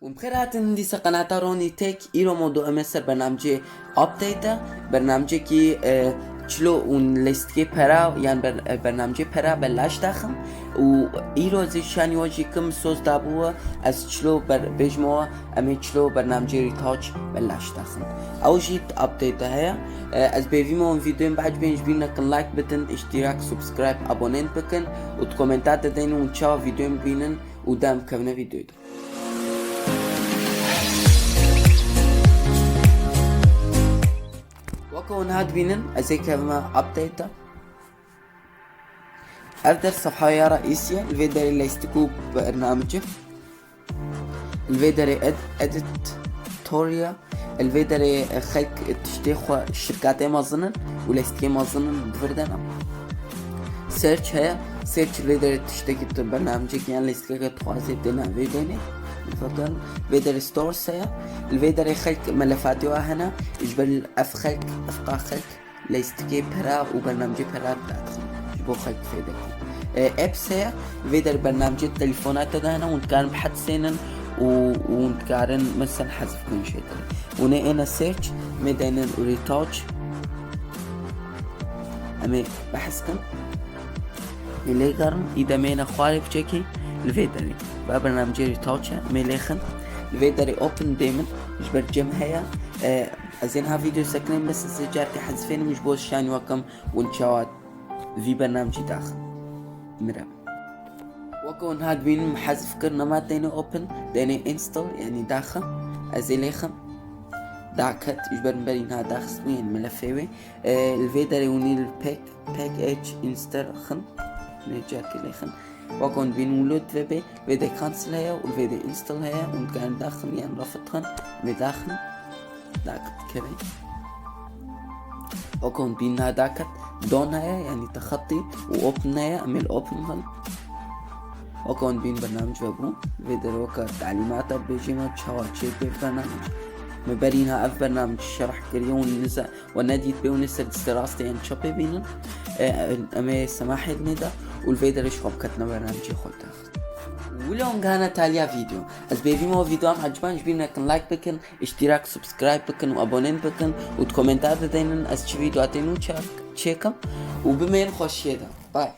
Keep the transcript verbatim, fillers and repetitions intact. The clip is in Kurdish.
Hûn bi xêr hatin dîsa qenata Ronnie Tech. Îro me du em ê ser bernamcê update e. Bernamcekî, e, çilo û lêstikê pera, yan ber-, e, bernamcê pera belaş daxim. Û îro zî şanî we jî kim soz dabû we, ez çilo ber-, bêjim we, em ê çilo bernamcê retouch belaş daxim. Ew jî update heye. E, ez bêvî me hûn videoyên behcibên ji bîr nekin, like bidin, îştîrak, subscribe, abonen bikin û di komentar de deyin hûn çawa videoyên bibînin û dem kevine videoyê de. Weke hûn hat bînin, ez ê kevime update de. Ev der sefhaya reîsî ye, li vê derê lêstik û bernamcî. Li vê derê ed-, editorial, li vê derê xelk tiştê xwe şirketê mezin in û lêstikê mezin in bi vir de ne. Search heye, search li vê derê tiştekî tu bernamcekî yan lêstikeke dixwazê tê navê dênê. Fakan, vê derê stores heye, li vê derê xelk melefatê wa hene, ji ber ev xelk, ev qa xelk lêstikê pera û bernamcê pera dadixin. Ji bo xelk fêde bikin. E, apps heye, vê der bernamcê telefona te de hene, hûn dikarin bihetsênin û, û hûn dikarin mesela hezf bikin jê derê. Hûn ê êne search, mê denin retouch. Em ê behs kin. Ê lê gerin, î demê ne xwarê biçekî li vê derê. Ve bernamcê retouch e, mê lê xin. Li vê derê open dê min, ji ber cem heye. E, Ez ê niha vîdeo sekinêm, bes ez ê carkê hezifênim ji bo şanî we kim hûn çawa vî bernamcî daxin. Mire. Weke hûn niha dibînin min hezif kir, nema deynê open, deynê install, yanî daxin. Ez ê lêxim. Daket, ji ber min berî niha daxistbû, yên melefê wê. E, li vê derê hûn ê li pack, package install xin. Nê carkê lêxin. Weke hûn dibînin wilo divê bê, vê de cancel heye û vê de install heye, hûn dikarin daxin yan rafitxin, vê daxin. Daket dikeve. Weke hûn bîn niha daket, done heye, yanî texetî û open heye, em ê li open xin. Weke hûn bîn bernamc vebû, vê derê weke talîmata bêjî me çawa çêkê bernamc. Me berî niha ev bernamc şerh kiriye û niza we nedît bê û ne ser distê rastê yan çepê bînin. E, em ê semahê dinê de û li vê derê ji xwe biketine bernamcê xwe daxin. Wilo hûn gihane taliya vîdeo. Ez bêvîm o vîdeo em eciban ji bîr nekin, like bikin, îştîrak, subscribe bikin û abonen bikin û di komentar de deynin ez çi vîdeo tê nû çêk-, çêkim û bimên xweşiyê de. Bye.